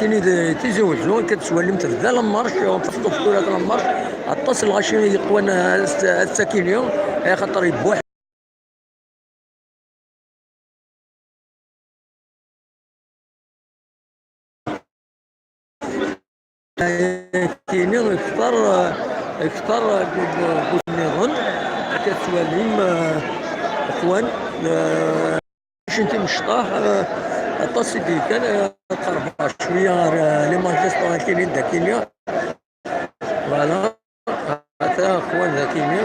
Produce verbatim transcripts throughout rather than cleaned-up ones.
Ini d Tizi Wezzu, akka tettwalim tebda la marche, tafeḍ tura la marche, aṭas n lɣaci i yeqwan, eh, s-, s-, sakini, eh, xaṭer yebbuḥ. Kini kter, kter deg wussan nniḍen, akka tettwalim, eh, iqwan, eh, cin timecṭaḥ, eh, aṭas i d-yekkan, eh, qerbeɣ cwiya ɣer, eh, les manifestants akini d akini. Voilà. Ata axwan d akini.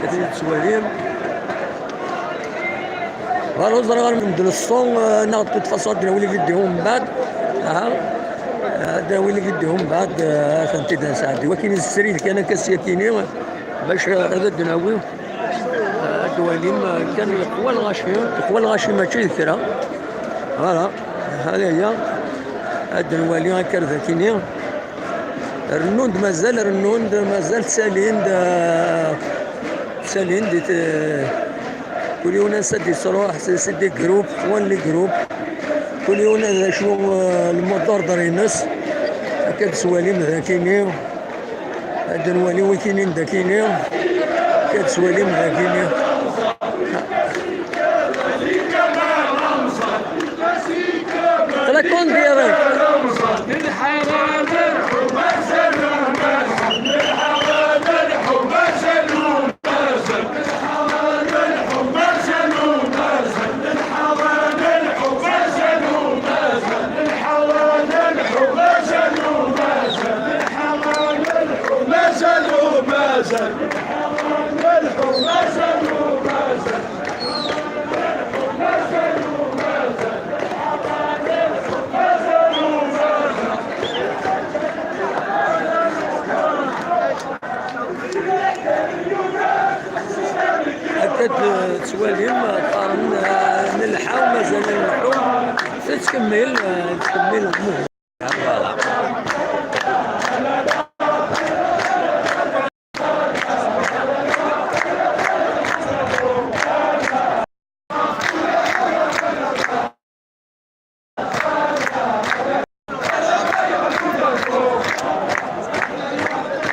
Akini tettwalim. Voilà, ur ẓriɣ ara medden ṣṣun, eh, neɣ de toute façon ad d-nawi les vidéos mbeɛd. Aha. Eh, ad d-nawi les vidéos mbeɛd, eh, ad tent-id-nesɛeddi. Wakin srid kan akka s yakini, bac, eh, ad d-nawi. Ad twalim, eh, kan yeqwa lɣaci, yeqwa lɣaci mačči d kra. Voilà, hada ya. Ad nwali akka ar dakini. Rennun-d mazal, rennun-d mazal, ttalin-d, eh, ttalin-d, eh, kul yiwen ansa d-yesruḥ, c'est, c'est des groupes, qwan les groupes. Kul yiwen d acu, eh, le mot d'ordre-ines. Akka d-twalim dakini. Ad nwali wikini n dakini, ad twalim dakini. Tlakon diyaḍ. Akka d-tettwalim, qqaren, eh, nelḥa, mazal nleḥḥu. Tettkemmil, eh, tettkemmil lmuhim.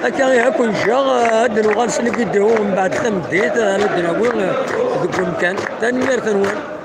Akka i akk njaɣ, ad nuɣal s lvidyu mbeɛd tameddit, ad d-nawi deg umkan. Tanemmirt-nwen.